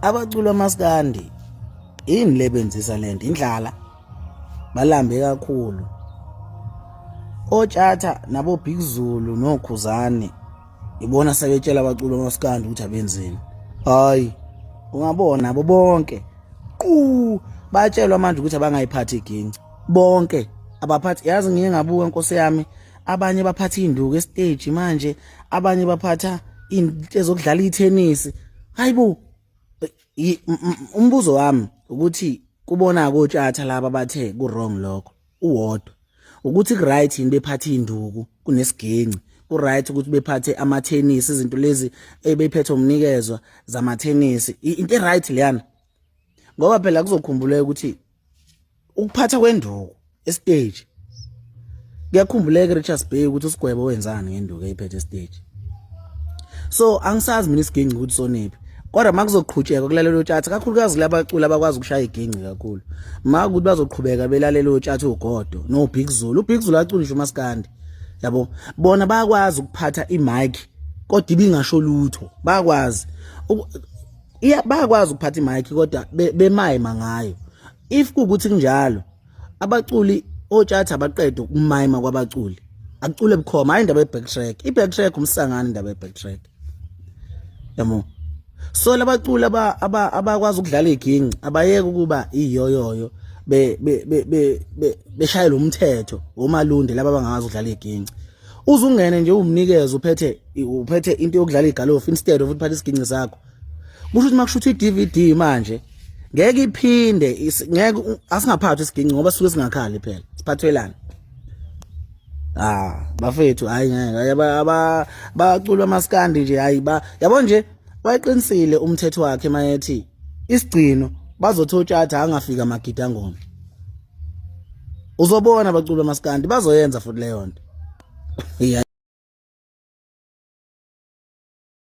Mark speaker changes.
Speaker 1: Abaculi bamaskandi yini le benzisa lento indlala balambe kakhulu. Otshatha nabo Big Zulu noKhuzani ibona sebetshela abaculi bamaskandi ukuthi abenzeni. Hayi ungabona nabo bonke qu batshelwa manje ukuthi abangayiphathi iginci bonke abaphathi yazi ngiye ngabuka nkosi yami abanye baphatha induku estage manje abanye baphatha into ezokudlala ithenisi hayibo umbuzo wami ukuthi kubona kotshatha laba bathe ku wrong lokho uwodwa ukuthi ku right yini bephatha induku kunesigenci ku right ukuthi bephathe amathenisi izinto lezi ebephethe umnikezwa zamathenisi into e right leyana ngoba phela kuzokhumbuleka ukuthi ukuphatha kwenduku estage kuyakhumbuleka Richards Bay ukuthi usigwebo wenzani ngenduku eyiphethe estage so angisazi mina isiginci ukuthi soniphi kodwa makuzoqhutshekwa kulalela utshatha kakhulukazi labaculi abakwazi ukushaya iginci kakhulu makuthi bazoqhubeka belalela utshatha ugodo no Big Zulu uBig Zulu acula ngisho umaskandi yabo bona bayakwazi ukuphatha imic kodwa ibingasho lutho bayakwazi iya bayakwazi ukuphatha imic kodwa bemayima ngayo if kuwukuthi kunjalo abaculi otshatha abaqeda ukumayima kwabaculi akucule bukhoma hayi indaba ye-backtrack i-backtrack umsangano indaba ye-backtrack yabo so labaculi abakwazi ukudlala iginci abayeke ukuba iyoyoyo be be be beshayela umthetho omalunde laba abangazi ukudlala iginci uzungene nje umnikeze uphethe uphethe into yokudlala igalofu instead of uphathe isiginci sakho kusho ukuthi makushuthi i-DVD manje ngeke iphinde ngeke asingaphathwa isiginci ngoba sisuke singakhali phela siphathwelana ah bafethu hayi ngeke aba bacula amaskandi nje hayi ba yabo nje wayeqinisile umthetho wakhe mayethi isigcino bazothi otshatha angafika amagida ngoma uzobona abaculi bamaskandi bazoyenza futhi leyo nto.